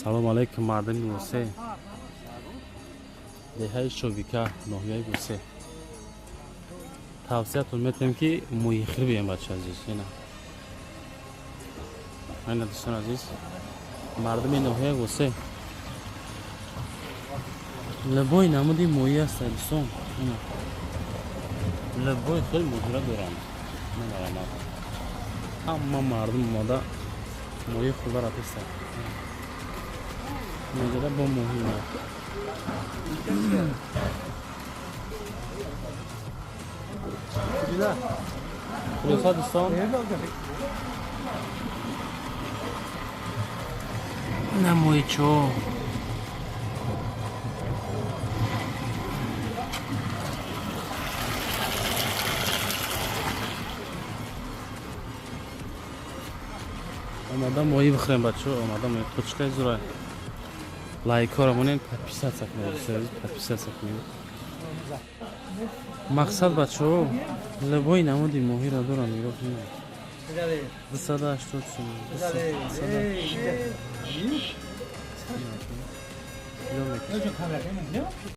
Салом алейкум, мардами Восе, деҳаи Шовика, ноҳияи Восе. Тавсиятон метавем, ки моҳихӯр бием, бача азиз. Ина, ина, дӯстони азиз, мардуми ноҳияи Восе, любой намуди моҳӣ аст, дӯстон. Ина, любой хел моҳира доранд. Намарамад, ҳама мардум омода моҳи хӯрда рафиста. Инҷода бо моҳӣ. Хулоса, дӯстон, ина моҳичо. Омода моҳӣ бихӯрем, бачаҳо, омода моҳӣ. Точкаи зура. Лайкҳоро монем, подписаться кунед, подписаться кунед. Мақсад, бачаҳо, любой намуди моҳиро дорам, нигоҳ кунед. 280 сум.